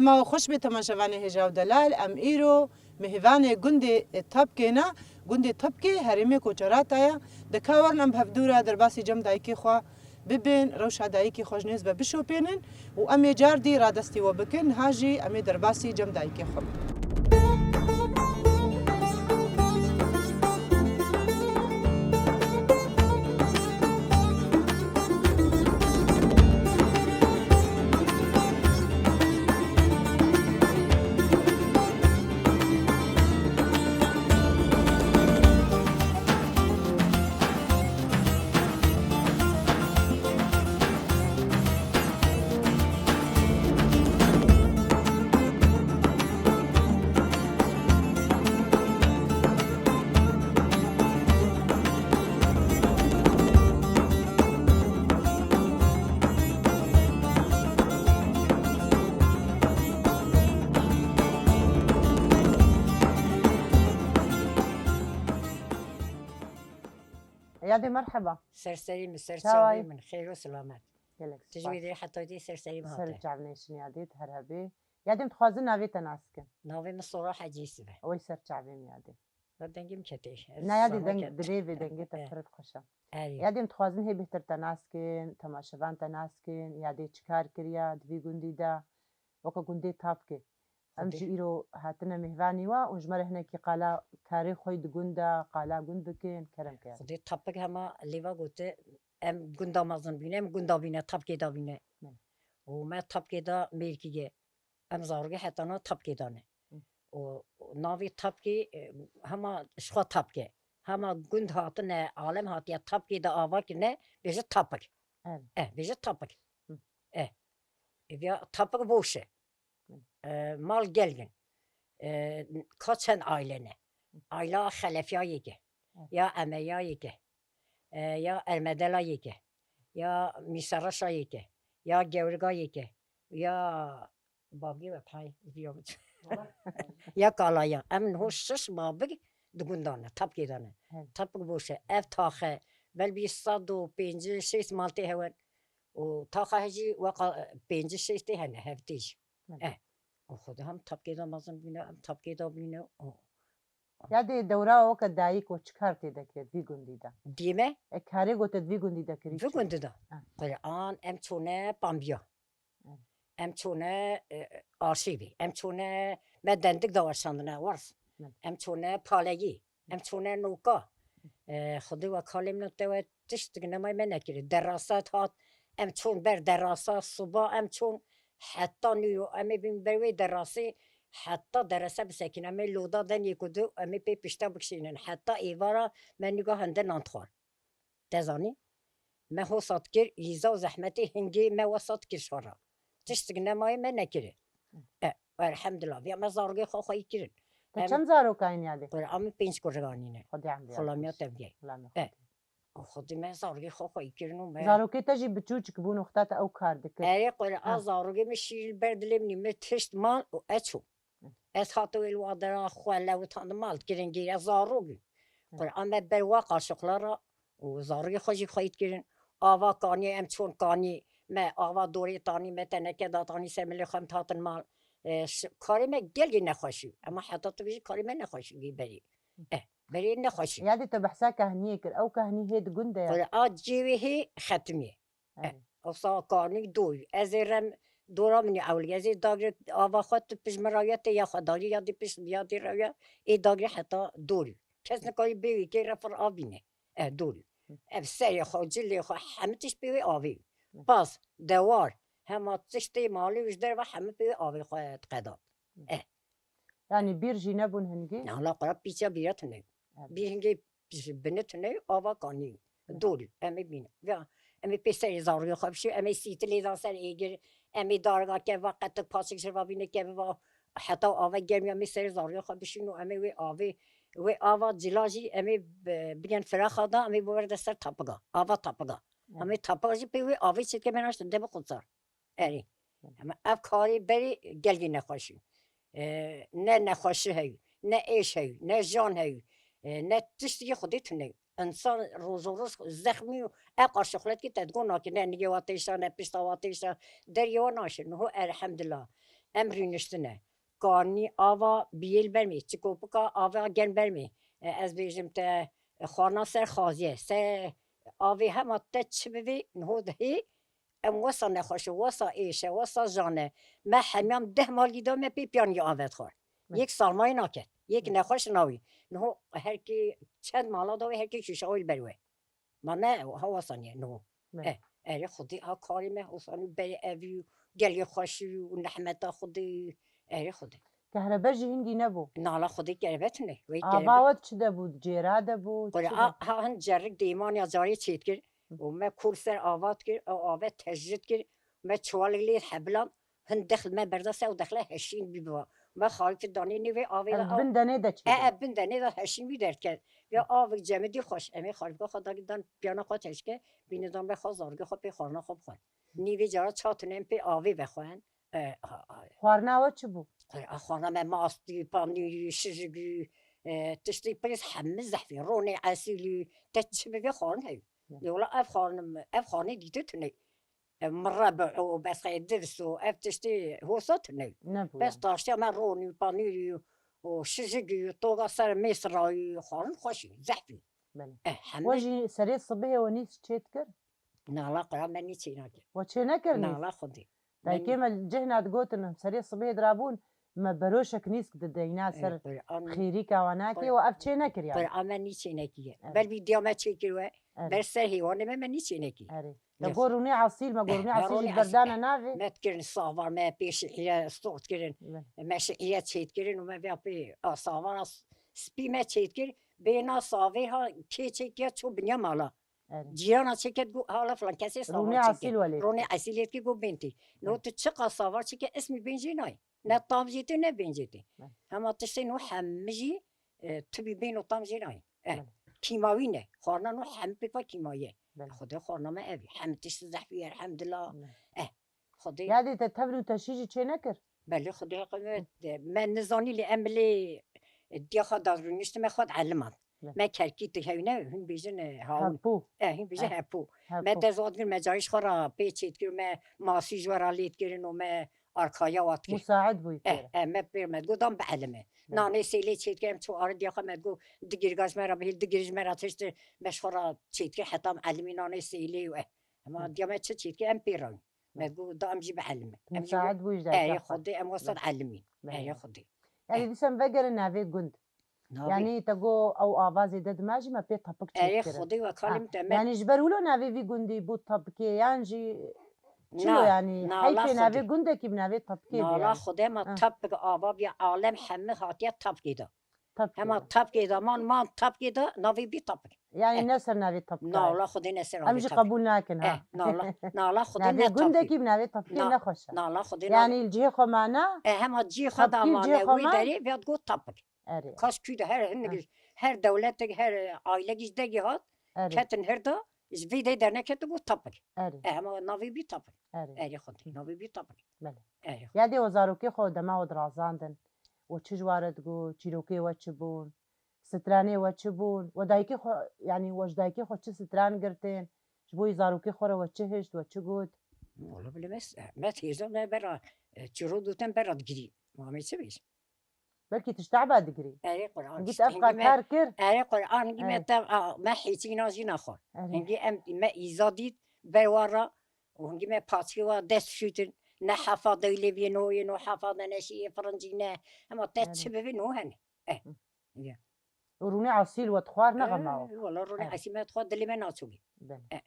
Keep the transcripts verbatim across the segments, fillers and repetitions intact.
Dema we xweş be temaşevanê hêja û delal, em îro mêvanê gundê Tapkê ne, gundê Tapkê herêmê Koçerata ye. De ka werin em bi hevdû re derbasî cem dayikê xwe bibin, rewşa dayikê xwe ji nêz ve bişopênin û em ê car dî radestî we bikin, niha jî em ê derbasî cem dayikê xwe bikin. Yadê, merheba. Ser serî min, ser çavê min, xêr û silamet. Gelek spas. Tu jî wê derê heta dê ser serî min hate. Ser çavnêşin Yadê, her hebê. Yadê, em dixwazin navê te nas kin. Navê min Sora Hecî Yusuf e. Ew ê ser çavê min Yadê. Ya dengê min ketê. Na Yadê, deng, dilê vê dengê te pir xweş e. Erê. Yadê, em dixwazin hê bêhtir te nas kin, temaşevan te nas kin, Yadê çi kar kiriya di vî gundî de, weke gundê Tapkê. Em jî îro hatine mêvanî we û ji me re hinekî qala karê xwe yî di gund de, qala gund bikin, kerem ke. Xwedê Tapik hema lêva gote, em gunda mezin bîne, em gunda bîne, Tapkê da bîne. Belê. Û me Tapkê da mêrkî ye. Em zarokê heta na Tapkê da ne. Hı. Û, û navê Tapkê, e, hema ji xwe Tapke. Hema gund hatine, alem hatiye Tapkê da ava kirine, bêje Tapik. Evet. Eh, bêje Tapik. Hı. Eh. Ê viya Tapik boş e. E, mal gelgin. E, ka çend aile ne? Ayla Xelefiyayê ke, ya Emeyayê ke, e, ya Ermedelayê ke, ya Mîseraşayê ke, ya Gewrigayê ke, ya Babgê ve pay, ya Kalaya. Em niho şiş babig di gundan ne, Tapkê da ne. Tapik boş e. Ev taxe, belbî sed û pêncî şêst mal tê hewen. Û taxa hejî weqa pêncî şêst tê hene, hevtê jî. Eh. Û xwedê hem Tapkê de mezin bîne, hem Tapkê de bîne. Û Ya dê dewra weke dayik û çi kar tê de kir vî gundî de? Diyê me? E, karê gote di vî gundî de kirî çi? Vî gundî de. Ha. Quran, em çûne Pambiya. Evet. Em çûne, e, arşîvî. Em çûne me dendik da weşandine, wers. Evet. Em çûne Paleyî. Em çûne Noka. E, Xwedê we kalê min û te we tiştik nemay me nekirî. Derasa hat, em çûn ber derasa, suba em çûn heta nîro. Em ê bin ber wê derasê, heta derese bisekîn. Em ê loda denê ku du, em ê pê pişta bikişînin. Heta êvara me nîga hende nan dixwar. Te zanî? Me ho sat kir, îza û zehmetê hingê me we sat kir şara. Tiştik nemayê me nekiri. E, elhamdulillah, viya me zarokê xwe xweyî kirin. Te çend zaroka hîn yadê? Qura, em pênc kureganî ne. Xwedê em Xulamiya tevgey. Xulamiya E. Xwedê. Xwedê me zarokê xwe xweyî kirin û me Zarokê te jî biçûçik bûn û xta te ew kar dikir. Erê qura, a zarokê me şîr li ber dilê min î, me tişt mal û eçû. Ez hate wê li wa dera xwe lewitand mal kirin gîre zarok bû. Qur'an me ber wa qarşiqla ra û zarokê xwe jî xweyî dikirin. Ava kanî em çûn kanî, me ava dorê tanî, me teneke da tanî, semelê xwe em hatin mal. E, ş-, karê me gelkî nexweş û. Ema heta tu bijî karê me nexweş û berî. Eh, berê nexweş û. Yadê te behsa kahniyê kir. Ew kahnî hê di gund de ye. Qur'a cêwê hê xetimî. E, Erê. Ewsa kanî doy. Ez ê rem dora min ê ewlî. Ez ê dagre ava xwe tu pişt min rawiya te ya xwe dagre ya dê pişt ya dê rawiya ê dagre heta dorî. Kes nikarî bêwî kê refir avîne. E, dorî. Hı. Ev serê xwe, cilê xwe, hemî tişt pê wê avê. Hı. Pas, dewar, hema tiştê malê û ji derve hemî pê wê avê xwe diqedan. Hı. E. Yanî bîr jî nebûn hingî? Hala qura pîça bîra tune. Evet. Bîr hingê ji binê tune ava kanî. Hı. Dorî, em ê bîne. Ya, em ê pê serê zarokê xwe bişî, em ê sîtilê dan ser êgir, em ê darga keva qetik paçik ji va bîne keva heta ava germiya em ê serê zarokê xwe bişîn û em ê wê avê, wê ava cila jî em ê bi-, bigên firaxa da, em ê biwerde ser tapiga, ava tapiga. Hı. Em ê tapiga jî pê wê avê çêke me naştin de bi qutsar. Erê. Ama ev karê berê gelkî nexweş û. E, ne nexweşî heyû, ne êş heyû, ne jan heyû, e, ne tiştekî xwedê tune. Însan rojo roj zexmî û ev qarşixuletkî te digo nakî, ne nigê wa têşa, ne pişta wa têşa, deriyê wa naşe. Niho elhemdulillah. Em rûniştine. Kanî ava biyê li ber me, çikopika ava gen ber me. E, ez bêjim te, e, xwarina ser xaziye, se avê hema te çi bivê, niho dihê, em wesa nexweş e, wesa êş e, wesa jan e. Me hemyan deh malgî da me pê piyanî avet xwar. Yek salmayê naket, yek nexweş nawî. Niho herkê çend mala da wê, herkê şûşa wê li ber we. Ma ne, ha wesa niye, niho. Eh, erê Xwedê, ha karê me, wesa nû berê evî û gelê xweşî û nehmeta Xwedê, erê Xwedê. Kehrebe jî hingî nebû. Nala Xwedê kerebe tune, wê kerebe. Ava we çi de bû, cêra de bû, Qure, çi a, de? Ha hin cerik dêman ya carê çêdikir. Hı. Û me kol ser ava dikir, ew ave tejrid kir, me çiwalik lê hebilan, hin dexl me berda ser û dexle heşîn bî biva. Me xalîfî danê nêvê avê de. Ev bin denê de çêdibû. E, ev bin denê de heşîn bî derket. Ya avik cemidî xweş, em ê xalîfka xwe dagî dan piyana xwe teşke, bîne dan be xwe zargê xwe pê xwarina xwe bixwe. Nîvê cara çatin em pê avê vexwen. E, ha, ha. Xwarina we çi bû? Ay, a xwarina me mastî, panîrî, şijigî, e, tiştî pêz hemî zehfî, ronê esîlî, te çi bivê xwarin heyî. Ya. Lê wela ev xwarin, ev xwarinê dîtê tune. E, mirre bi, o besxeyê divs û ev tiştê hosa tune. Nebû. Bes yani. Taştiya me ronî, panîrî û şijigî, toga ser mês rayî, xwarin xweşî, zehfî. Belê. E, hemî. We jî serê sibihê we nîs çêdikir? Nala Qura me nî çênakir. We çênekir nîs? Nala Xwedê. Dayikê me cihna digotin, em serê sibê dirabûn, me beroşek nîsk dideyna ser xêrîka wanakê û ev çênekir yani. Qur'a me nî çênekî ye. Evet. Ber vîdya me çêkir we, ber ser hêwanê me, me nî çênekî. Erê. Te got rûnê esîl, me got rûnê esîl jî berdane navê. Me dikirin savar, me pê şiîre stort kirin. Me şiîre çêdikirin û me vê pê a savara spî me çêdikir. Bêna savê ha kê çêkiya çû binya mala. Erê. Cîrana çêket got, hala filan kesê savar çêket. Rûnê esîl welê. Rûnê esîlê dikê got bên tê. No tu çiqas savar çêke, ismî bên jê nayê. Ne tam jê tê, ne bên jê tê. Hema tiştê no hemî jî, e, tibî bên û tam jê nayê. E, kîmawî ne. Xwarina no hemî pêk ve kîmawî ye. Xwedê xwarina me ev e. Hemî tişt zehfî ye, elhemdulillah. E, Xwedê. Yadê te tevr û teşî jî çê nekir? Belê Xwedê heqe me, me nizanî lê em lê diya xwe da rûniştî me xwe di eliman. Me kerkî tu hewne, hûn bêjin, e, hawin. Hepû. E, hûn bêjin hepû. Me te zor dikir, me carî ji xwe ra pê çêdikir, me masî ji we ra lê dikirin û me arkaya wa dikir. Musaid bûyî pê re. E, me pê re me digot, dan bi elime. Nanê sêlê çêdikir, em çû ari diya xwe me digot, digirî gaz me ra bihêl, digirî ji me ra tiştir, me ji xwe ra çêdikir, heta em elimî nanê sêlê û e. Hema diya me çi çêdikir, em pê re. Me got, da em jî bielime. Em jî Musaid bû ji dayika xwe. Erê Xwedê, em wesat elimîn. Erê Xwedê. Yanî dîsa em vegerin navê gund. Yanî te got ew ava zêde dima jî me pê tapik çêkirin. Erê Xwedê, we kalê min te me. Yanî ji ber wilo navê vî gundî bû tapikê yan jî çilo yanî? Heyfê navê gundekî bi navê tapikê bû. Nala Xwedê, me tapik ava bî, alem hemî hatiye tapikê de. Tapkê. Hema tapkê de man, man tapkê de navê bî tapik. Yanî ne ser navê tapkê. Na, wala Xwedê ne ser navê tapkê. Em jî qebûl nakin ha. Eh, na, wala, na, wala Xwedê ne tapkê. Navê gundekî bi navê tapkê ne xweş e. Na, wala Xwedê ne. Yanî li cihê xwe mane. Eh, hema cihê xwe da mane, wî derê vê digot tapik. Erê. Kas kû de her hinek, her dewletek, her ailekî ji degî hat, ketin her da, ji vê de derneket digot tapik. Erê. Eh, hema navê bî tapik. Erê. Erê Xwedê, navê bî tapik. Belê. Erê Xwedê. Yadê we zarokê xwe dema we dirazandin. We çi ji wa re digot, çîrokê we çi bûn, stranê we çi bûn, we dayikê xwe, yanî we ji dayikê xwe çi stran girtên, ji bo zarokê xwe re we çi hişt, we çi got? Wala bile me, me hêza me bera, e, çiro dûtin bera digirî. Ma me çi bêj? Belkî tu ji tehba digirî. Erê Qur'an. Hingî te ev qar kir. Erê Qur'an, hingî me te, a, me hêçîna jî naxwar. Erê. Hingî em, me îza dît, ber wa ra, û hingî me paçkê wa dest şûtin. Ne hefa deylê bî, no yê, no hefa de neşî yê, firincî ne. Hema te çi bibî, no hene. Eh. Ya. Û rûnê esîl we dixwar ne xema we. Eh, wala rûnê esîl me dixwar, dilê me naçûbî. Belê. Eh,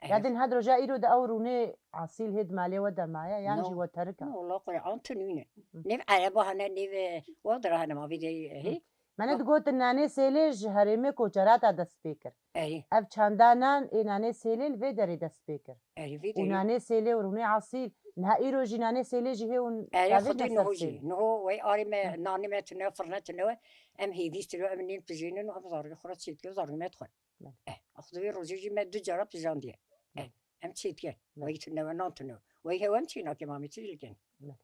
eh. Ya din her roja îro de ew rûnê esîl hê di malê we de maye, yan jî we terik e? No, wala Qur'an tu nîne. Nêv ereba hene, nêv, e, wa dira hene ma vî de, e, hê? Me ne digotin nanê sêlê ji herêmê koçerata dest pê kir. Erê. Ev çanda nan ê nanê sêlê li vê derê dest pê kir. Erê, vê derê. Û nanê sêlê û rûnê esîl. Niha îro jî nanê sêlê jî hê û tavê ne ser sêlê. Niho wey arê me, nanê me tune, firne tune, em hêvî tune, em nên pijênin û em zargê xwe re çêdike, zargê me dixwe. Eh, axir vê rojê jî me du cara pijandiye. Eh, em çêdike. Wey tune, we nan tune. Wey hew em çênake, ma me çi lêkin.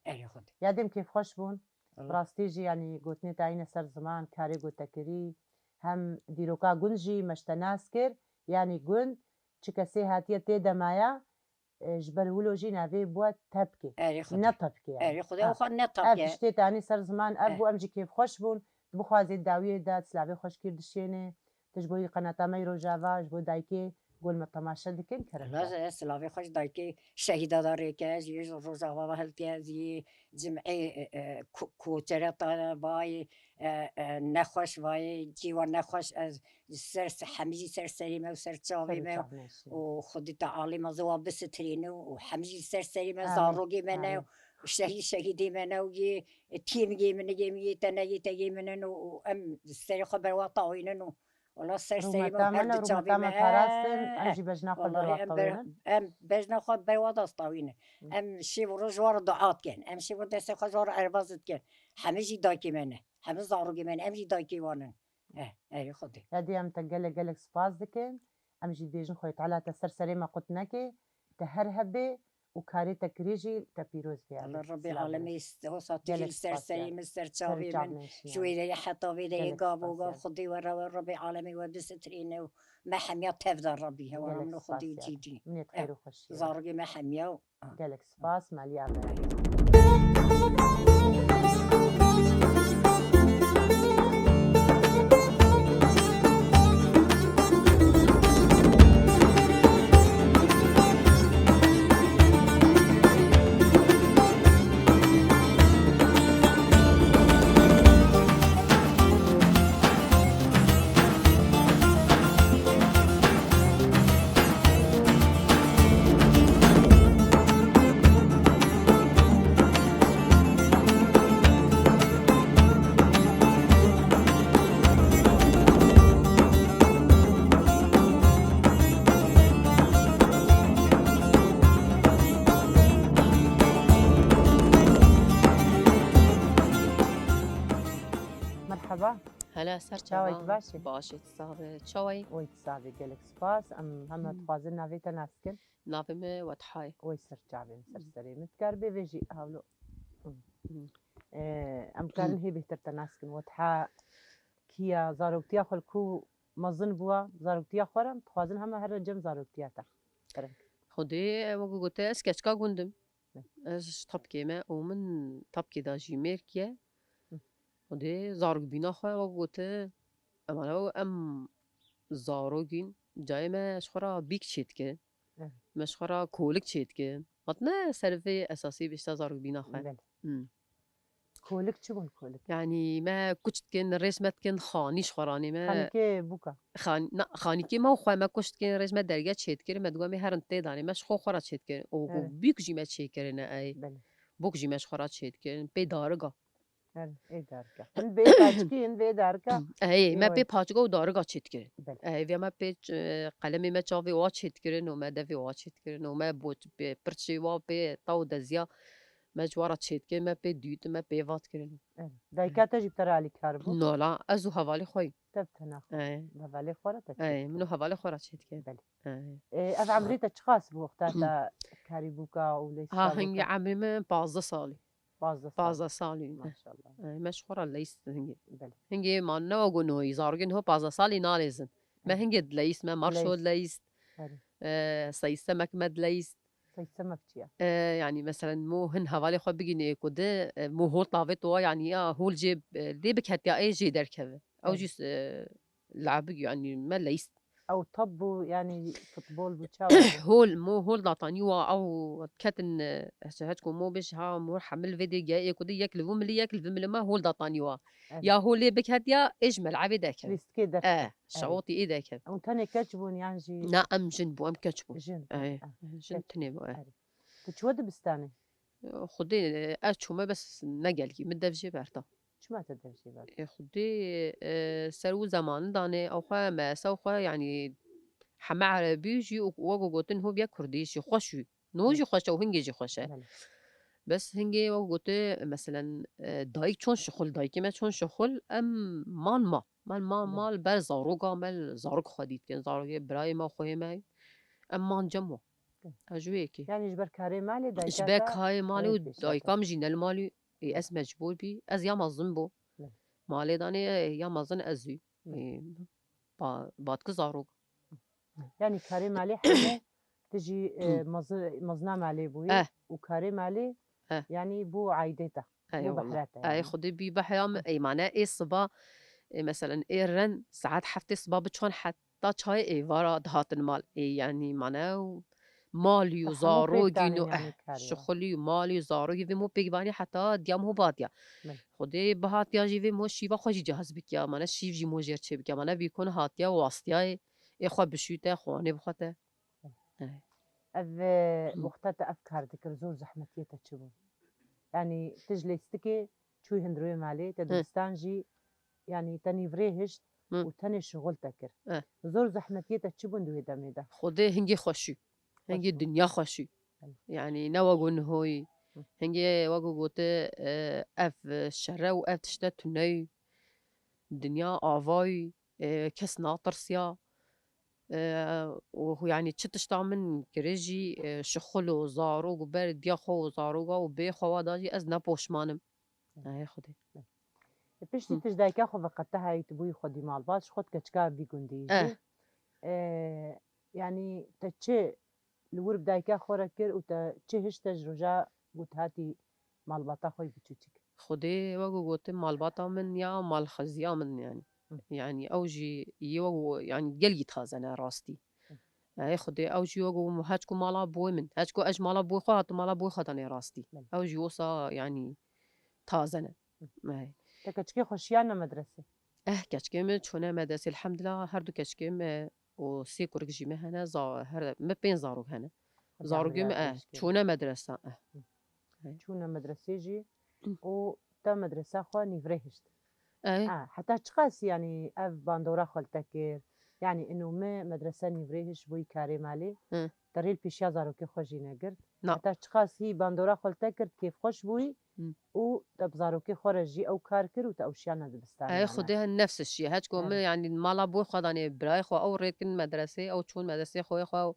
Erê Xwedê. Ya dem kêfxweş bûn. Bi rastî jî, yanî, gotinê te eyne ser ziman, karê ku te kirî, hem dîroka gund jî me ji te nas kir, yanî gund çi kesê hatiye tê demaya, e, ji ber wilo jî navê bû tepkê. Erê Xwedê. Ne tepkê yani. Erê Xwedê, Ha. ew xwe ne Ev tepkê. tiştê te anî ser ziman, ev Eh. bû, em jî kêfxweş bûn. Di bo xwazê dawiyê de, silavê xweşkî dişêne. Tu ji bo qenata me yê Rojava, ji bo dayikê gol me temaşe dikin, kerem Wela ke. ez silavê xwe ji dayikê şehîda de rêke, ez yê ji Rojava ve hiltiye, ez yê cimê, e, e, ko-, koçere te vayê, e, e, nexweş vayê, cîwa nexweş, ez ser se-, hemî jî ser serê me û ser çavê Ser me û çavê me jî. û Xwedî Tealê me ziwa bisitirîne û hemî jî ser serê me, Amin. zarokê me ne Amin. û şehîd şehîdê me ne û yê tîmgê min, yê min, yê te ne, yê te yê min in û, û em serê xwe berwa tawînin û wela ser serê me û Rûmeta her me ne, du çavê rûmeta me me. parast in, em Eh, jî bejna xwe welahi berwa em ber-, tawînin. em bejna xwe berwa dastawînin. Hı. Em şev û roj ji wan re dua dikin. Em şev û destê xwe ji wan re erbaz dikin. Hemî jî dayikê me ne. Hemî zarokê me ne. Em jî dayikê wan in. Eh, erê Xwedê. Ya dî em te gelek gelek spas dikin. Em jî dibêjin Xwedê Teala te ser serê me qut neke. Te her hebê û karê te kirî jî te pîroz bê. Allah Rebî Silav Alemê olsun. s-, hosa tu Gelek jî li ser spas serê ya. min, ser Ser çavê çavê min, min şiyan. ji wê de ye heta vê de ye Gelek gav û spas gav ya. Xwedê we re we Rebî Alemê we bisitirîne û me hemiya tev de Rebî hewa Gelek min û Xwedê spas ya. cî cî. Min ê Eh, xeyr û xweşiyê. zarokê me hemiya û Gelek spas, maliya me. Merheba. Hele ser Çawa çavan. Baş e? Baş e, tu sax be. Çawa yî? Oy, tu sax be, gelek spas. Em heme Hmm. dixwazin navê te nas bikin. Navê me Wetha ye. Oy, ser çavê min, ser Hmm. serê min. Dikar bê vê jî hawlo. Hmm. Hmm. Ee, em karin Hmm. hê bêhtir te nas bikin. Wetha kî ya, zaroktiya xwe li ku mezin bûwa, zaroktiya xwe re, dixwazin heme here cem zaroktiya te. Kerem. Xwedê, wek gote, ez keçika gund im. Hı. Ez ji Tapkê me û min Tapkê de jî mêrk ye. Hı. Xwedê zarokbîna xwe, wek gote, em, em zarokîn, cayê me ji xwe re bîk çêdike. Evet. Me ji xwe re kolik çêdike. Hatine ser vê esasî bişta zarokbîna xwe. Belê. Hmm. Kolik çi bûn kolik? Yanî me kuç dikin, rêz me dikin, xanî ji xwe ranê me. Xanîkê bûka? Xan-, na, xanîkê me û xwe me kuç dikin, rêz me derge çêdikir, me digot em ê herin tê danê, me ji xwe xwe re çêdikir. Û, û Evet. bûk jî me çêkirine ey. Belê. Bûk jî me ji xwe re çêdikir, pê dariga. Her ê darika. Hin bê paçkî, hin bê darika. Ey, me Ê pê wê. paçka û dariga çêdikir. Belê. Ey, vê me pê ç-, e, qelemê me çavê wa çêdikirin û me devê wa çêdikirin û me bo-, pê pirçê wa pê taw deziya me ji wa re çêdikirin, me pê dût, me pê vat kirin. Ey. Dayika te jî bi te re alîkar bû? Nola, ez û hevalê xwe yî. Te bi te naxwe. Ey. Bi hevalê xwe re te Ey, çêdikir. min û hevalê xwe re çêdikir. Belê. Ey. Ê, ev emrê te çiqas bû wexta te karî bûka û lê Ha, hingê emrê min pazdeh salî. Pazdeh sal. Pazdeh salî. Maşallah. Ey, me ji xwe re leyst hingê. Belê. Hingê ma ne wego noyî, zarokên ho pazdeh salî nalêzin. Me Belê. hingê dileyst, me marşo Dileyst. dileyst. Belê. E, seysemek me dileyst. Seysemek çi ye? E, yanî meselen mo hin hevalê xwe bigînê ku di, e, mo hol tavê to, yanî ya hol jê, e, lê biketiya ê jê derkeve. Ew Belê. jî, e, Labik, yanî me leyst. Ew top bû, yanî futbol bû, çawa bû? Hol, mo hol datanî wa, ew ketin, e, heç, heç ku mo bêj ha, mo hemil vê dê ge, ê ku dê yek li vû milî, yek li vî milî me hol datanî wa. Evet. Ya holê biket ya, ê ji mel'ebê deket. Lîstikê derket. E, Evet. şawatî ê deket. Ew tenê keç bûn yan jî? Na, em jin bû, em keç bûn. Jin. E, Evet. jin Keç. tenê bû, e. Evet. Tu çû dibistanê? Xwedê, ez çûme bes ne gelkî, min dev jê berda. Çima te dev jê berda? Ê Xwedê, e, ser û zemanî danê, ew xwe me, ew xwe, yanî heme erebî jî û wek gotin ho biya kurdî jî xweş û. No jî xweş e û hingê jî xweş e. Belê. Bes hingê wek gote, meselen, e, dayik çon şixul, dayikê me çon şixul, em man ma. Mal, mal, Belê. mal, ber zaroka me, zarok xwedî dikin, zarokê birayê me, xweyê me, em man cem wan. Hı. Ez ji wê yekê. Yanî ji ber karê malê, Ji dayika ber te karê malê û pêşiya dayika te. min jî ne li malî, ê, ez mecbûr bî, ez ya mezin bû. Hı. Malê danê, ya mezin ez bî. Hı. Ê, ba-, batkî zarok. Yanî karê malê hemû Jî, e, mezi-, mezna malê bûyî Eh. û karê malê, Eh. yanî bû aîdê te, Ey bû wallah. behrê te Ey yanî. Xwedê bî behya min. Ey mane ê siba, ê meselen ê ren saet heftê siba biçan heta çayê êvara dihatin mal. Ê yanî mane û malî û Te hemû pêk zarogîn danî û yanî eh, karê. şixulî û malî û zarogî vê mo pêk banî heta diya mo batiya. Belê. Xwedê bihatiya jî vê mo şîva xwe jî cihaz bikiya. Mane şîv jî mo jêr çê bikiya. Mane bîkon hatiya û astiyayê ê xwe bişûte, xwanê bixwete. Ey. Ev, e, Hı. wexta te ev kar dikir, zor zehmetiyê te çi bû? Yanî, tu ji lêstikê çûyî hundirê malê, te Hı. dibistan jî, yanî, te nîvrê hişt Hı. û tenê şixul te kir. Hı. Zor zehmetiyê te çi bûn di wê demê de? Xwedê hingê xweşî. Xweş Hingê bû. dinya xweşî. Belê. Yanî, ne wego nihoyî. Hı. Hingê wego gote, e, ev şere û ev tişte tuneyî. Dinya avayî. E, kes natirsiya. E, û yanî çi tişta min kirê jî, e, şixul û zarok û ber diya xwe û zaroka û bê xwe wa da jî ez ne poşman im. Ey Xwedê. E, piştî Hı. tu ji dayika xwe veqetihayî, tu bûyî xwedî malbat, ji xwe di keçika vî gundî Eh. jî. E, yanî te çi li wir bi dayika xwe re kir û te çi hişt te ji roja ku tu hatî malbata xwe yî biçûçik? Xwedê wek ku gotin malbata min ya malxeziya min yanî. Hı. Yanî ew jî yê wek ku yanî gelkî taze ne rastî. Hı. Ey Xwedê ew jî wek ku heç ku mala boy min. Heç ku ez ji mala boy xwe hatim mala boy xwe danê rastî. Belê. Ew jî wisa yanî taze ne. Hı. Ey. Te keçikê xwe şiyane medresê? Eh, keçikê min çûne medresê. Elhamdulillah her du keçikê me û sê kurik jî me hene. Za-, her, me pênc zarok hene. Zarokê me, eh, çûne medresa, eh. Hı. Hey. Çûne medresê jî Hı. û te medresa xwe nîvrê hişt. Ey. Ha, heta çiqas, yanî, ev bandora xwe li te kir? Yanî, ino me medrese nîvrê hişt ji bo yî karê malê. Hı. Te rê li pêşiya zarokê xwe jî negirt. Na. Heta çiqas hî bandora xwe li te kir, kêfxweş bûyî Hı. û te bi zarokê xwe re jî ew kar kir û te ew şiyana dibistanê Ey, hene. Xwedê hin nefs şiye. Heçko min, Evet. yanî, mala boy xwe danê birayê xwe, ew rê dikin medresê, ew çûn medresê xwe xwe û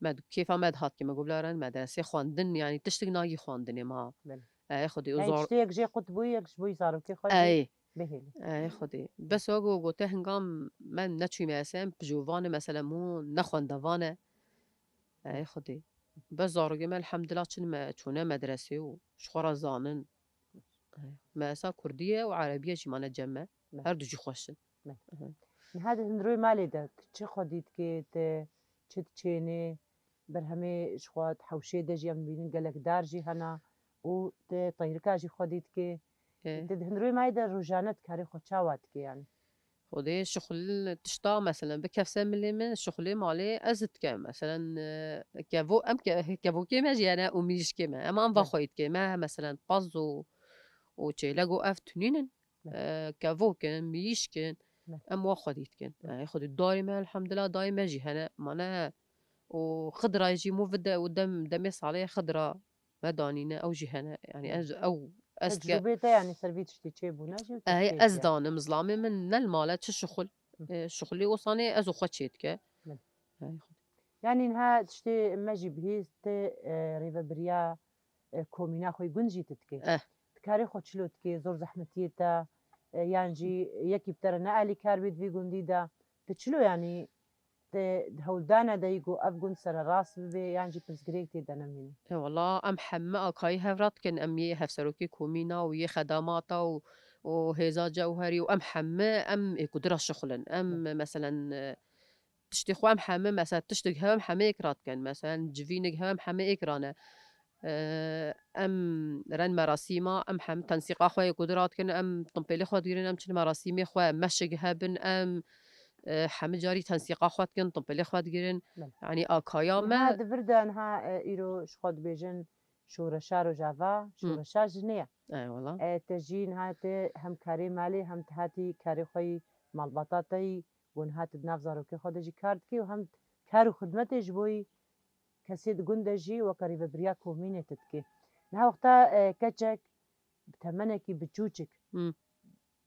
me di-, kêfa me dihat ki me got, "Bila ren medresê xwendin, yanî, tiştik nagî xwendinê ma." Belê. Ey, Xwedê, û Yanî, zor- tiştê yek jê qut bûyî, yek ji bo zarokê xwe jî Ey. bihêlî. Ey, Xwedê. Bes wek got, te hingam me neçûyî medresê, em pijovane, mesela, mû nexwendevane. Ey Xwedê. Bes zarokê me elhamdulillah çin me çûne medresê û ji xwe re zanin. Ey. Me esa kurdî ye û erebî ye jî mane cem me. Me. Her du jî xweş in. Me. Hı. Niha di hundirê malê de tu çi xwedî dikê, tu çi diçênê, berhemê ji xwe di hewşê de jî em dibînin gelek dar jî hena û tu teyrika jî xwedî dikê. Ê. Tu di hundirê malê de rojane dikarî xwe çawa dikê yanî? Xwedê şixul tişta, meselen, bikefse milê min, şixulê malê ez dikem. Meselen, e, kevo-, em ke-, kevokê me jî hene û mirîşkê me. Em an va Evet. xweyî dikê. Me, meselen, paz û, û çêlek û ev tunînin. Evet. E, kevok in, mirîşk in. Evet. Em wa xwedî dikin. Evet. E, xwedî darê me, elhamdulillah, dayê me jî hene. Mane û xidra jî mû vide û dem, demê salê xidra me danîne, ew jî hene. Yanî Hı. ez, ew, ez ke- Tecrûbê te, yanî, ser vî tiştî çêbûne jî û Ey, tiştê ez diye. danim, zilamê min ne li male çi şixul. Hı. E, şixulê osanê ez û xwe çê dike. Hı. Ey, xwe. Yanî, niha tiştê me jî bihîst, e, rêvebiriya, e, komîna xwe gund jî tu dikê. Eh. Tu karê xwe çilo dikê, zor zehmetiyê te, e, yan jî yekî bi te re ne alîkar bê di vî gundî de. Tu çilo, yanî, te di hewldana de yî ku ev gund sererast bibe yan jî pirsgirêk tê de nemîne? E, wela em heme akayî hev re dikin, em yê hevserokê komîna û yê xedamata û, û hêza cewherî û em heme em ê ku dira şixulin. Em, Hı. meselen, e, tiştê xwe em heme, mesela tiştek hev em heme yek re dikin. Meselen civînek hev em heme yek re ne. E, em ren merasîma, em hem tensîqa xwe yê ku dira dikin, em timpêlê xwe digirin, em çin merasîmê xwe, meşik hebin, em, e, hemî carî tensîqa xwe dikin, timpêlê xwe digirin. Belê. Yanî akaya me Niha di vir de niha, e, îro ji xwe dibêjin şoreşa Rojava, Hı. şoreşa jinê ye. Ey wela. E, te jî niha te hem karê malê, hem te hatî karê xwe yî malbata te yî, û niha te di nav zarokê xwe de jî kar dikî û hem kar û xidmetê ji bo yî kesê di gund de jî weke rêvebiriya komînê tu dikê. Niha wexta, e, keçek bi temenekî biçûçik Hmm.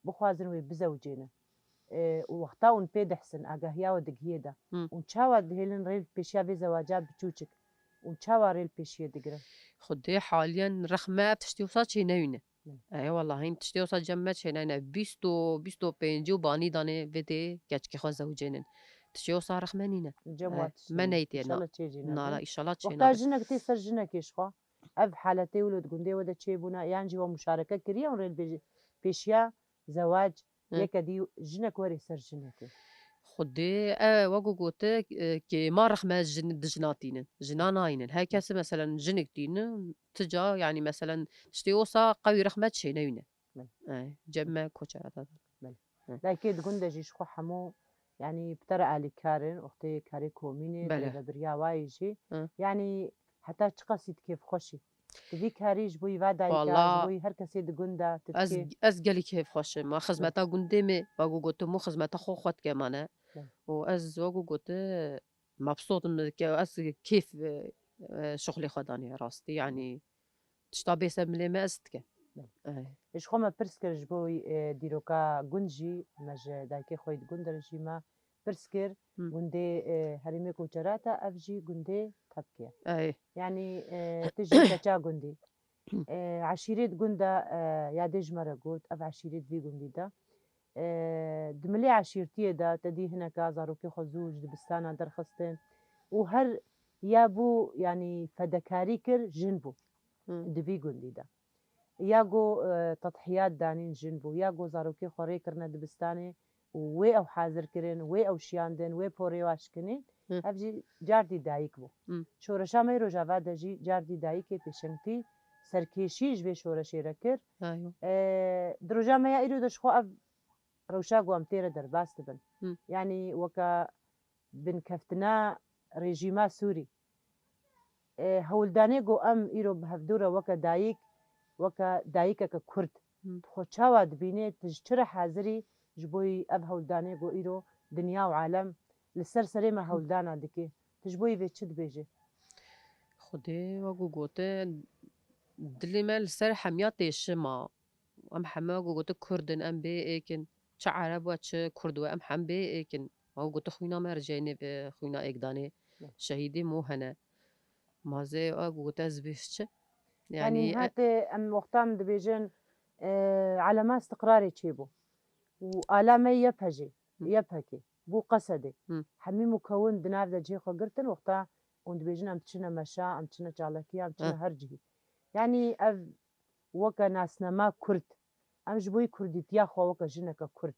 bixwazin wê bizewicêne, e, û wexta hûn pê dihsin, agahiya we digihê de, Hmm. hûn çawa dihêlin rê li pêşiya vê zewaca biçûçik? Hûn çawa rê li pêşiyê digirin? Xwedê haliyen rexme ev tiştê wisa çênewîne. Hmm. Ey, wela, hîn tiştê wisa cem me çênayne. Bîst û, bîst û pêncî û banî danê vê dê keçikê xwe zewicênin. tiştê wisa rexme nîne. Cem Eh, wat me neytê na. İnşallah çê jî nabin. Nala, inşallah çê Wexta nabin. Jinek tê ser jinekê ji xwe. Ev haletê wilo di gundê we de çêbûna, yan jî we muşareke kiriye û rê bêje-, pêşiya zewac Hı. yeke dî jinek werê ser jinekê. Xwedê, e, wek ku gote, e, kêma rexme jin, di jina tînin. Jina nayînin. Her kesî meselen jinik tînin, ti ca, yanî meselen tiştê wisa qewî rexme çênewîne. Belê. E, cem me koçera da. Belê. Hı. Dayikê di gund de jî ji xwe hemû, yanî bi te re alîkar in, wextê karê komînê, Belê. rêvebiriya wayê jî. Hı. Yanî heta çiqasî tu kêfxweş î? Tu vî karî ji bo yî va dayika, Walla ji bo yî her kesê di gund de, tu ez, dikê? ez gelî kêfxweş im. Ma xizmeta gundê me, wek ku gotim, û xizmeta xwe xwe dike mane. Belê. Û ez wek ku gote, mebsût im, ke ez kêf, e, e, şixulê xwe danî rastî, yanî tişta bê ser milê me ez dike. Belê. Ey. Ji xwe me pirs kir ji bo, e, dîroka gund jî, me ji dayikê xwe yî di gund re jî me pirs kir, Hı. gundê, e, herêmê koçera te, ev jî gundê Tepkê ye. Ey. Yanî, e, tu jî keça gundî. E, eşîrê di gund de, e, yadê ji me re got, ev eşîrê di vî gundî de. E, di milê eşîrtiyê de te dî hineka zarokê xwe zû ji dibistana derxistin û her ya bû, yanî fedekarî kir, jin bû Hı. di vî gundî de. Ya go, e, tedhiyat danîn, jin bû, ya go zarokê xwe rê kirine dibistanê û wê ew hazir kirin, wê ew şiyandin, wê porê wa şikinîn, Hı. ev jî cardî dayik bû. Hı. Şoreşa me yê Rojava de jî cardî dayikê pêşengtî serkêşî ji vê şoreşê re kir. Ayo. E, di roja me ya îro de ji xwe ev rewşa ku em tê re derbas dibin. Hı. Yanî weke binkeftina rejîma Sûrî. E, hewldanê ku em îro bi hevdû re weke dayik, weke dayikeke Kurd, Hı. tu xwe çawa dibînê, tu ji çi re hazir î ji bo yî ev hewldanê ku îro dinya û alem li ser serê me hewldana dike? Tu ji bo yî vê çi dibêjî? Xwedê wek ku gote, dilê me li ser hemiya têşim a. Em heme wek ku gote Kurd in, em bê êk in. Çi Ereb we, çi Kurd we, em hem bê êk in. Wek ku gote xwîna me rijeyê nêve xwîna êkdanê Hı. şehîdê mo hene. Ma zê wek ku gote ez bêj çi? Yanî, Yanî e, hate em wexta em dibêjin, e, elema istiqrarê çêbû. Û ala me Y P G, Hı. Y P G, bû Qesedê. Hı. Hemî mukewin di nav de cihê xwe girtin, wexta hûn dibêjin em diçine meşa, em diçine çalakiya, em diçine Hı. her cihî. Yanî ev weke nasnama Kurd. Em ji bo yî Kurdîtiya xwe weke jineke Kurd.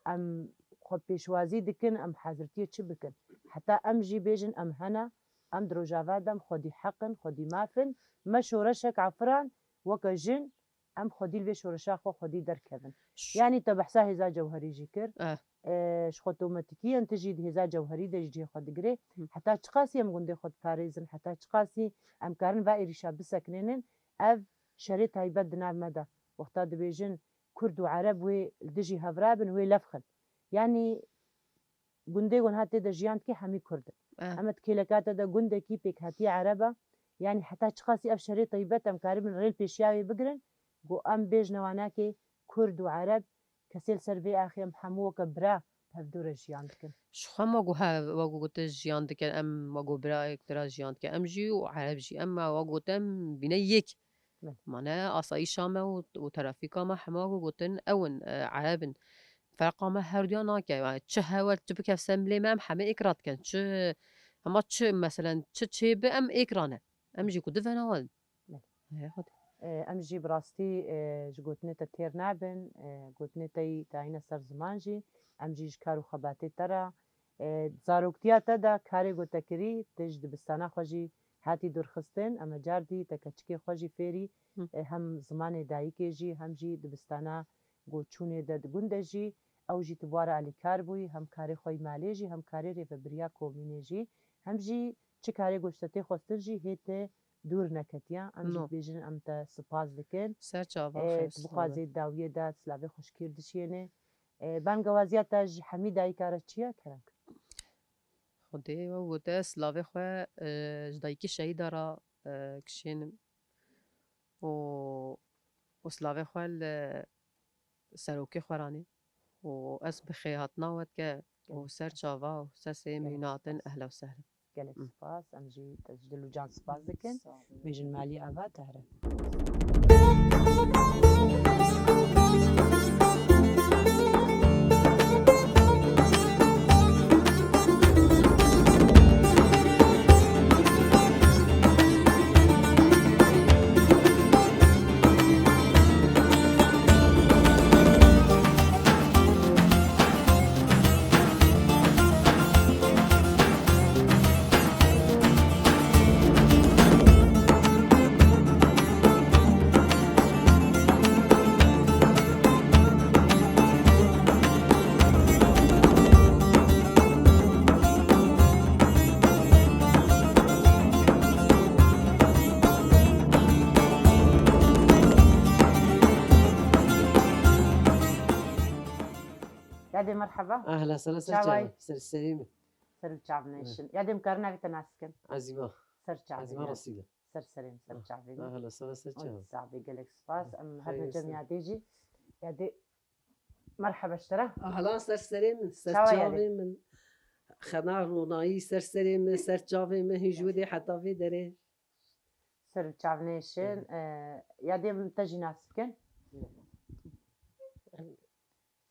Em xwe pêşwazî dikin, em hazirtiyê çi bikin? Heta em jî bêjin em hene, em di Rojava de em xwedî heq in, xwedî maf in. Me şoreşek afiran, weke jin, em xwedî li vê şoreşa xwe xwedî derkevin. Ş- Yanî te behsa hêza cewherî jî kir. Eh. E, ji xwe tometikî yên tu jî di hêza cewherî de jî cihê xwe digirê. Hı. Heta çiqasî em gundê xwe diparêzin, heta çiqasî em karin va êrîşa bisekinênin, ev şerê taybet di nav me de. Wexta dibêjin Kurd û Ereb wê li dijî hev rabin, wê levxin. Yanî gundê ku niha tê de jiyan dike hemî Kurd in. Eh. Em di kêleka te de gundekî pêkhatiya Ereb e. Yanî heta çiqasî ev şerê taybet em karibin rê li pêşiya wê bigirin, ku em bêjine wanakê Kurd û Ereb, kesê li ser vê axê em hemû weke bira bi hevdû re jiyan dikin. Ji xwe em wek ku he-, wek ku gotin jiyan dikin, em wek ku birayek tira jiyan dikin. Em jî û Ereb jî. Em wek ku gotin em bîne yek. Belê. Mane asayîşa me û, û trafîka me hema wek ku gotin ew in, e, Ereb in. Ferqa me herduya nake. Yani çi hewe, çi bike ser milê me, em hemê êk radikin. Çi, hema çi, meselen, çi çêbi, em êk rane. Em jî ku divena wan. Belê. Heye xwedî. E, em jî bi rastî, e, ji gotinê te têr nabin, e, gotinê te yî dayîne ser ziman jî, em jî ji kar û xebatê te re, e, zaroktiya te de karê ku te kirî, tu ji dibistana xwe jî hatî dûrxistin, em ê car dî te keçikê xwe jî fêrî, Hı. e, hem zimanê dayikê jî, hem jî dibistana ku çûnê de di gund de jî, ew jî tu bi wa re alîkar bûyî, hem karê xwe yî malê jî, hem karê rêvebiriya komînê jî, hem jî çi karê ku ji te tê xwestin jî hê te dûr neketiya. Em jî No. dibêjin em te spas dikin. Ser çava Ê, xêr, tu sağ ol. Bixwazê dawiyê de silavê xweşikê dişiyêne. Ê, bangewaziya te ji hemî dayika re çi ye, kerem? Xwedê we gote silavê xwe, e, ji dayikê şehîda re, e, kişênim. Û, û silavê xwe li serokê xwe ranî. Û ez bi xêr hatina we dike û ser çava û ser sê Gelek mînatin spas. Ehla û sehla. Gelek Hı. spas. Em jî te ji dil û can spas dikin. Sağ olun. Bêjin malî ava te here. Dê merheba. Ahla sala ser çava. Ser serê min. Ser û çav neşin. Ya dê em karin navê te nas bikin? Ezîma. Ser çavê. Ezîma Resîle. Ser serê min, ser çavê min. Ahla sala ser çava. Sabê gelek spas. Em her du cem ya dê jî. Ya dê merheba ji te re. Ahla ser serê min, ser çavê min. Xena ronayî ser serê min, ser çavê min, hîn ji wê dê heta vê derê. Ser û çav neşin. Ya dê em te jî nas bikin.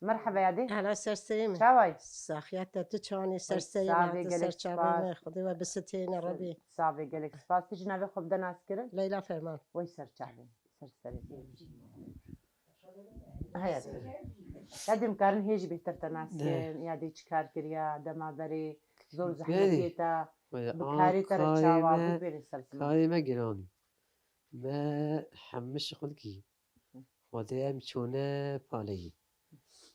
Merheba ya dê. Hela ser serê min. Çaway? Saxiya te tu çanî ser serê min, ser çavê min. Xwedê we bisitêne Rebî. Sabê gelek spas. Tu jî navê xwe bide nas kirin? Leyla Ferman. Wey ser çavê. Ser serê. Heya dê. Ya dê em karin hê jî bêhtir te nas kirin. Ya dê çi kar kiriya, dema berê, zor zehmetiyê te, bi karê te re çawa bû bêrê ser ziman. Karê me giran e. Me hemû şixul kî. Xwedê em çûne paleyî.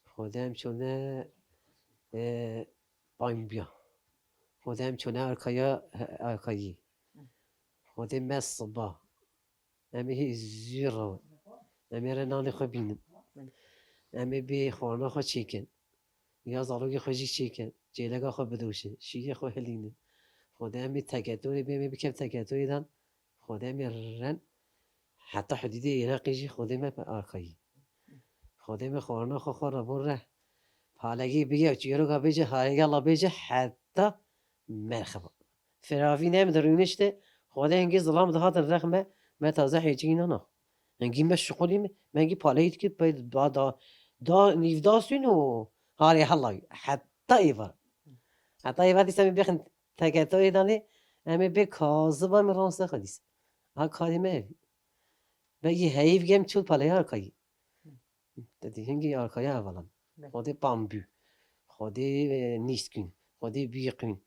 Xwedê em çûne, e, pambiya. Xwedê em çûne arkaya, arkayî. Xwedê me siba. Em ê hê zû re. Em ê re nanê xwe bînin. Em ê bê xwarina xwe çêkin. Ya zarokê xwe jî çêkin. Çêleka xwe bidoşin. Şîrê xwe hilînin. Xwedê em ê teketorê bê, em ê bikin teketorê dan. Xwedê me ren heta hudûdê Iraqê jî Xwedê me pe arkayî. Xwedê me xwarina xwe xwe re bo re. Palekî bige, çîroka bêje, hayegala bêje heta merheba. Firavî ne em dirûnişte, Xwedê hingî zilam dihatin rex me, me taze hêcî nana. Hingî me şixulî me, me hingî paleyî dikir, pey da, da, da nîvdasûn û harê helayî. Heta êvar. Heta êvar dîsa me bêxin Teketorê danê, em ê bê kaziba min ranse xwe dîsa. Ha karê me ev. Belkî heyv gem çû paleya arkayî. Te dî hingî arkaya hevalan. Xwedê pambû. Xwedê, e, nîskûn. Xwedê bîqûn.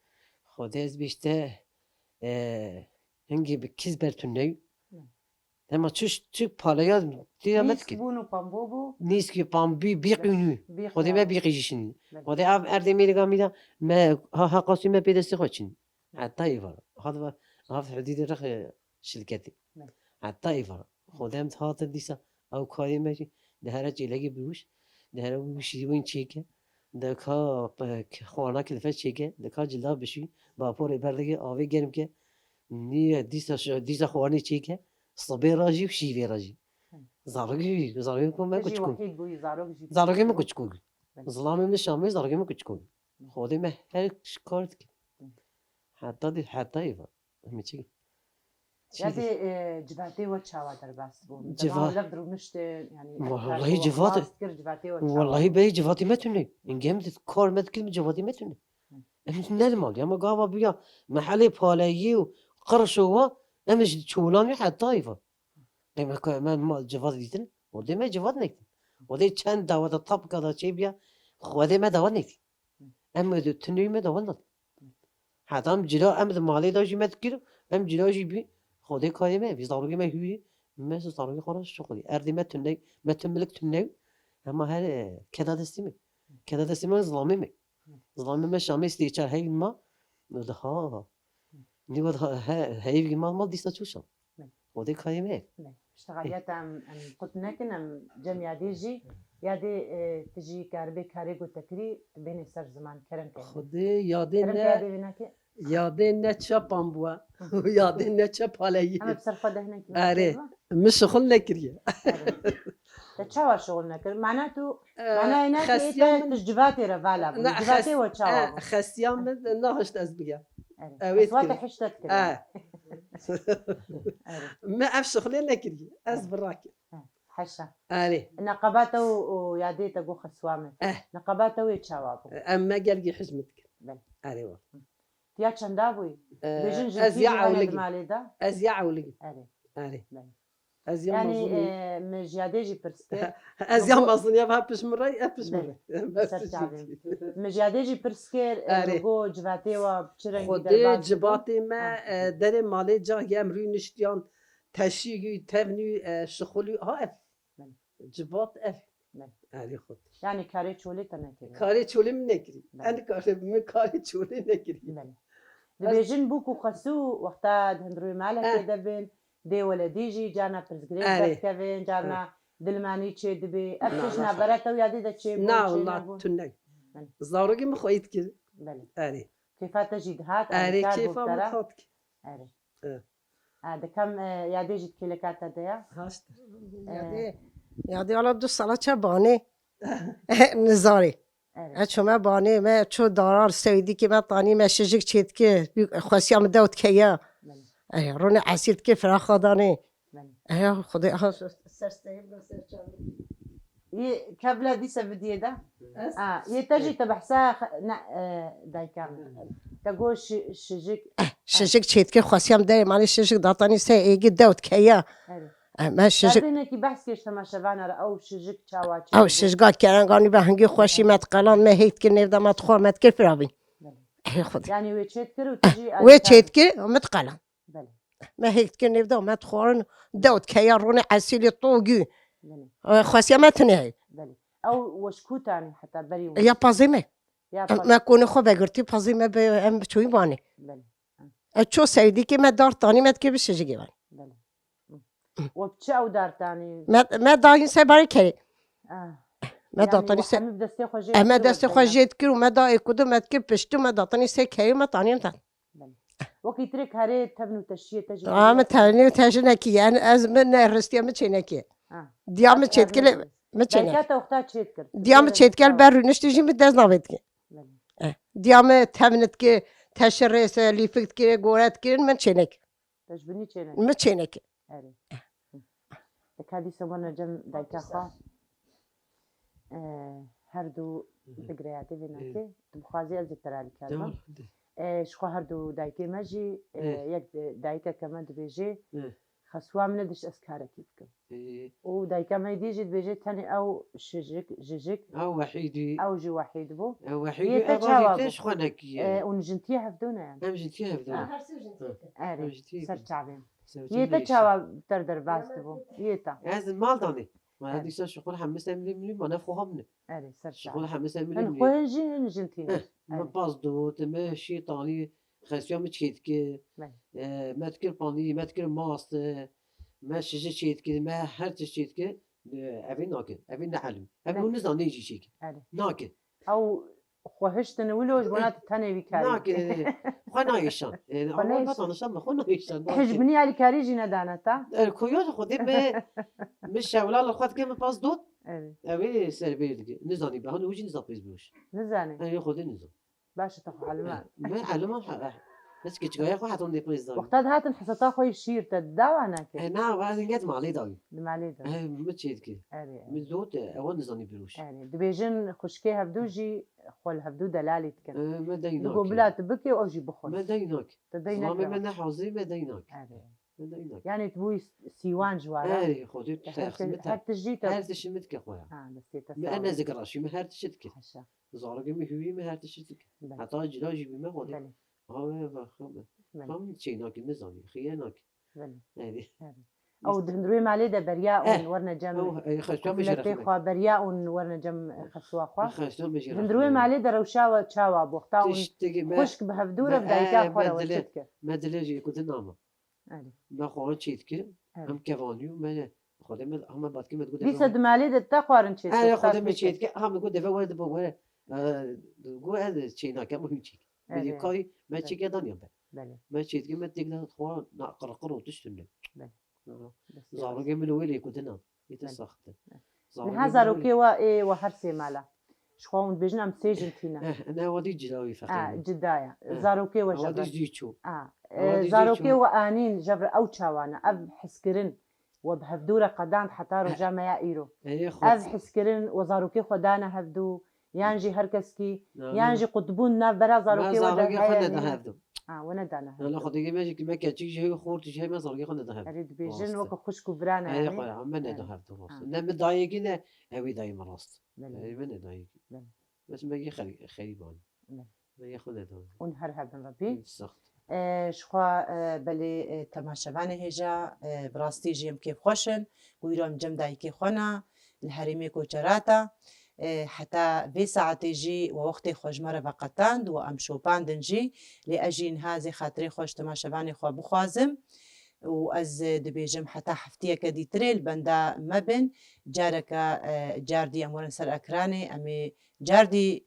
Xwedê ez bîşte, e, hingî bi kiz ber tuney. Hema çi, çi paleya têya me dikir. Nîsk bûn û pambo bû. Nîskî pambî bîqînû. Xwedê me bîqî jî şinî. Xwedê ev erdê mêrika mî de me ha, ha qasî me pê destê xwe çinî. Heta êvar. Hat va, hat hudî de rex şilketê. Heta êvar. Xwedê em hatin dîsa ew karê me jî di here çêlekê biwişt. Di here wî şîrî wîn çêke. Di ka, e, xwarina kilfe çêke. Di ka cilda bişî. Baporê berdike, avê germ ke. Niye dîsa, dîsa xwarinê çêke, sibê re jî û şîvê re jî. Zarokê jî, zarokê ku me kuçikû. Zarokê me kuçikû. Zilamê min Şamê, zarokê me kuçikû. Xwedê me her kar dike. Heta dê, heta êva. Em çi? Ya dê, e, civatê we çawa derbas bûn? Civa- Dema lev dirûniştin, yanî, wellahî civat, kir, civatê we çawa? Wellahî beyî civatê me tune. Hingê em kar me dikir, civatê me tune. Em ne li mal, ya me gava bûya mehelê paleyî û qirş û wa, em ji çolan wî heta îva. Demek me mal civat dîtin, o dê me civat nektin. O dê çend dawa da tapka da çê biya, Xwedê me dawa nektin. Em di tunê me dawa nektin. Heta em cila, em di malê da jî me dikir, em cila jî bî, Xwedê karê me, vî zarokê me hûrî, me ji zarokê xwe re şixulî. Erdê me tune, me tu milik tune, hema her, e, keda destî me. Keda destê me zilamê me. Zilamê me Şamê sê çar heyv ma, diha. Nî we diha, he, heyv ma, ma dîsa çû Şam. Xwedê kayê me. Ştexaliyet em, em qut nekin, em cem yadê jî, yadê, e, tu jî karibê karê ku te kirî, bênê ser ziman, kerem ke. Xwedê yadê ne, yadê ne çapan bû, yadê ne çapaleyî. Em bi ser xwe dehnek. Erê. Min şixul nekiriye. Te çawa şixul nekir? Mana tu, e, manayê ne ki te ji civatê re vala bû. Civatê we çawa bû? Xesiya min nahişt ez bigem. Ew ê te hişte dikir. Me ev şixulê nekiriye. Ez bi rake. Heşa. Erê. Neqebata û, û yadê te got xesiwa min. Neqebata wê çawa bû? Em me gelgî hijmet kir. Erê wa. Tiya çenda bûyî? Bêjin jin kî jî hene di malê de? Ez ya ewligî. Erê. Erê. Ez ya mezin. Yanî, e, min ji yadê jî pirs kir. Ez ya mezin ya, ha pişt min re, e pişt min re. Ser çavê min. Min ji yadê jî pirs kir, e, min got civatê wa çi rengî derbas bû. Xwedê civatê me, e, derê malê cahî em rûniştiyan, teşîgî, tevnî, e, şixulî, ha ev. Civat ev. Erê xwe. Yanî karê çolê te nekiriye? Karê çolê min nekirî. Belê. En karê min karê çolê nekirî. Belê. Dibêjin bûk û xesû wexta di hundirê malekê de bin, dê weledî jî carna pirsgirêk derdikevin, carna dilmanî çê dibê. Ev tişt navbera te û yadê de çê bûn, çê nebûn? Na, wela tune. Belê. Zarokê min xweyî dikir. Belê. Erê. Kêfa te jî dihat, erê, erê, kar kêfa min dihat. Erê. E. Ha, de kam, e, yadê jî di kêleka te de ya? Haşt. E. Yadê, yadê ala du sala çe banê. Nizarê. Evet. E, ço me banê, me ço darar sewdîkê me tanî me şijik çêdike. Xwesiya min dewt keya. Belê. E, rûnê esîr dike firaxa danê. Belê. E, ya Xwedê, aha, ser steyê bina ser çavê. Yê kevle dîse vidiyê de. Ez? Ha, yê te jî te behsa xe-, ne, e, dayika min. Te got şi-, şijik. Eh, şijik çêdike xwesiyam derê malê şijik datanî se êgî dewt keya. Evet. Eh, me şijik. Derdênekî behs kêş temaşevana re ew şijik çawa çêdike. Ew şijga kerenganî be hingî xweşî me diqelan me hêk dikir nêvda me dixwar me dikir firavîn. Evet. Eh, Xwedê. Yani wê çêdikir û tu jî wê çêdikir û me diqelan. Belê. Me hêk dikir nêvda me dixwarin dewt keya rûnê esîlê togî. Belê. E, xwesiya me tune heye. Belê. Ew weşkûtanî heta berî wê. Ya pazê me. Ya paz- Me konê xwe vegirtî pazê me be em çoyî banê. Belê. E, ço sewdîkê me dar tanî me dikir bi şijigê van. Belê. Hı. We bi çi ew dar tanî? Me, me dayîn ser barê kerê. Ah. Me datanî ser. Hemî bi destê xwe jê dikir. E, me destê xwe jê dikir û me da êkudu me dikir piştî me datanî ser kerê me tanî me. Belê. Wekî tirê karê tevn û teşiyê te jî. Aa, min tevnê û teşinekî, yani ez min ne ristiye min çênekî. Ha. Diya min çêtkile, min çênek. Dayika te wexta çêtkir. Diya min çêtkil ber rûniştî jî min dest navêtkî. Belê. Eh. Diya min tevnitki, teşirêse, lîfikki, goretkir, min çênek. Te ji binî çênek. Min çênek. Erê. Dika dîsa werine cem dayika xwe. Ee, her du bigireyatê vê nakê. Tu bixwazî ez ê te re alîkar bim. Ee, ji xwe her du dayikê me jî, ee, yek, ee, dayikeke me dibêjê, xeswa min nedişt ez karekî bikim. Û dayika me dî jî dibêje tenê ew şijik, jijik. Ew wehîdî. Ew jî wehîd bû. Ew wehîdî. Yê te ev çawa bû? Ji xwe nekî ye. Ee, û jintiye hevdû ne? Em jintiye hevdû. Ha, her sê jintiye. Erê, ser çavê min. Yê te çawa ter derbas dibû? Yê te. Ez mal danê. Ma dîsa şixul hemî semlî min, ma ne xwe hamne. Erê, ser çavê. Şixul hemî semlî min. Xwe hin jî hin jin tîne. Min pas dot, me şî tanî, xesiya min çêdike. Me dikir panî, me dikir mast, me şiji çêdike, me her tişt çêdike. Evê nake. Evê ne elim. Evê hûn nizanê jî çêke. Nake. Ew xwe hiştin wilo ji bona tu tenê wî karî. Nake. Xwe nayêşan. Xwe nayêşan. Xwe nayêşan. Hej binî alîkarî jî nedane te. Koya xwedê me, me şewla li xwe dike me pas dot. Evê serbêr dike. Nizanî be. Hanu jî niza pêz biroş. Nizanî. Evê xwedê nizan. Baş e, te xwe elime. Me elime he. Ez keçikaya xwe heton dê pêz dayî. Wexta dihatin heseta xwe yî şîr te dawa neke? E, na, wa ez inget malê dayî. Di malê de. E, mi çê dike. Erê, erê. Mi zot e, ewa nizanî biroş. Erê. Dibêjin xuşkê hevdû jî xwe li hevdû delalî dikin. E, me dey nake. Digo bila tu bikê û ew jî bixwe. Me dey nake. Te dey nake. Zilamê me ne hazir, me dey nake. Erê. Me dey nake. Yani tu bûyî sîwan ji wara. Erê, xwedê tu te xizmet e. Her tişt jî te. Her tişt mi dike xwe ya. Ha, destê te sağ ol. Me ne zikir raşî, me her tişt dike. Haşa. Zarokê min hûyî min her tişt dike. Belê. Heta cila jî bîme xwedê. Belê. Ha, wê ve xwe be. Belê. Tam çê nake, nizanî, xiye nake. Belê. Erê. Erê. Ew di hundirê malê de beriya hûn werine cem xesuwa xwe, beriya hûn werine cem xesuwa xwe. Xesuwa min jî. Di hundirê malê de rewşa we çawa bû? Wexta hûn xwişk bi hevdû re bi dayika xwe re we çi dikir? Me dilê jî ku din ama. Erê. Me xwe çê dikir. Erê. Em kevanî û me ne. Xwedê me, hema batkê me digot deve. Dîsa di malê de te xwarin çê dikir. Erê, xwedê me çê dikir. Hema got deve were dibe were. E, got ez çê nakem û hûn çêk. Erê. Belê kayî me çêke daniya be. Belê. Me çê dikir me têk de xwe na qirqir û tişt tune. Belê. Zarokê min wê lê ku dina. Yê te saxte. Niha zarokê we ê we her sê mala. Ji xwe hûn dibêjin em sê jin tîne. Eh, ne, ewa dî cida wî feqîr. Ah, cida ye. Eh, zarokê we ewa dî jevre. Zî çû. Ah, ewa dî zî zarokê çû. We anîn jevre ew çawa ne? Ev hiskirin we bi hevdû re qedand heta roja me ya îro. Ê, xwe. Ev hiskirin we zarokê xwe dane hevdû, yan jî her keskî, yan jî qutbûn navbera zarokê we de heye nîne? Me zarokê xwe neda hevdû. Ah, we nedane hevdû. Wela xwe degê me jî ki me keçik jî heye, xort jî heye, me zarokê xwe neda hevdû. Erê dibêjin weke xwişk û bira ne. Erê, yanî xwe ya, me neda hevdû rast. Ne min dayê kî ne, ew ê dayê min rast. Belê. Erê, me ne dayê kî. Belê. Bes me yê xerî-, xerîban. Belê. Me yê xwe nedon. Hûn her hebin Rebî. Saxt. E, ji xwe, e, belê, e, temaşevanê hêja, e, bi rastî jî em kêfxweş in. Ku îro em cem dayikê xwe ne, li herêmê Koçerata. E, heta vê saetê jî we wextê xwe ji me re veqetand û em şopandin jî. Lê ez jî niha zê xatirê xwe ji temaşevanê xwe bixwazim. Û ez, e, dibêjim heta heftiyeke dîtirê li benda me bin. Careke, e, cardî em werin ser ekranê. Em ê cardî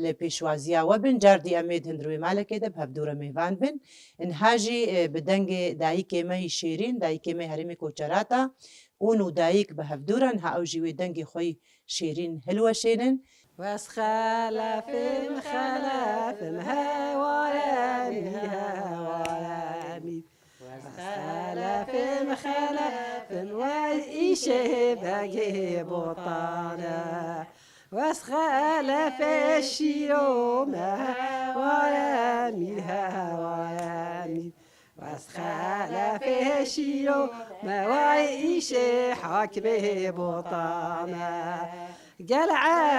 Li pêşwaziya we bin, cardî em ê di hundir wê malekê de bi hevdû re mêvan bin. Niha jî, e, bi dengê dayikê me yî şêrîn, dayikê me yê herêmê Koçerata, ûn û dayik bi hevdû re, niha ew jî wê dengê xwe yî şêrîn hilweşênin. Wes xelefim xelefim heware mî heware mî. Wes xelefim xelefim wes îşê begê botane. Wes xelefê şîro me heware mî heware mî. Wes xelefê şîro me wayê îşê hakimê botane. Gel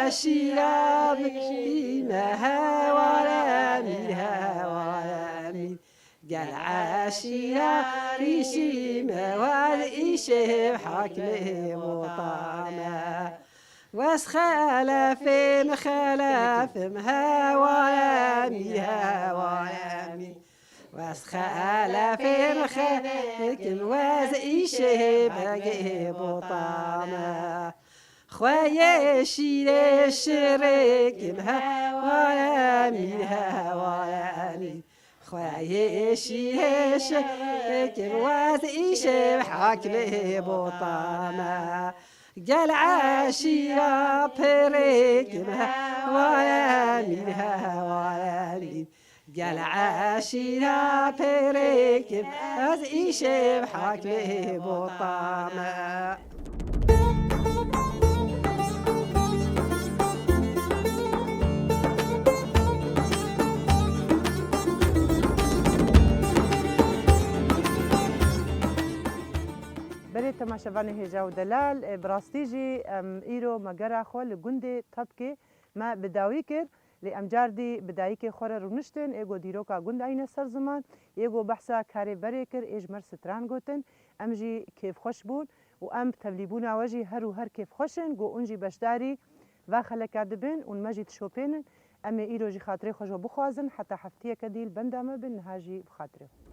eşîra bikî me heware mîr, heware mîr. Gel eşîra bikî me wayê îşê hakimê botane. Wes xelefên xelefim heware mîr, heware mîr. Wes xelefên xelekim wes îşê begê botane. Xweyê şîrê şirêkim heware mîr, heware mîr. Xweyê şîrê şirêkim wes îşê hakimê botane. Gel eşîra pirêkim heware mîr, heware mîr. Gel eşîra pêrêkim ez îşev hakmê botame. Belê temaşevanê hêja û delal, e, bi rastî jî em îro me gera xwe li gundê Tepkê me bi dawî kir. Lê em cardî bi dayikê xwe re rûniştin, ê got dîroka gund ayne ser ziman, yê got behsa karê berê kir, ê ji me re stran gotin, em jî kêfxweş bûn û em bi tevlîbûna we jî her û her kêfxweş in, got hûn jî beşdarî va xeleka dibin û me jî dişopênin. Em ê îro jî xatirê xwe ji we bixwazin, heta heftiyeke dî li benda me bin, niha jî bi xatirê xwe.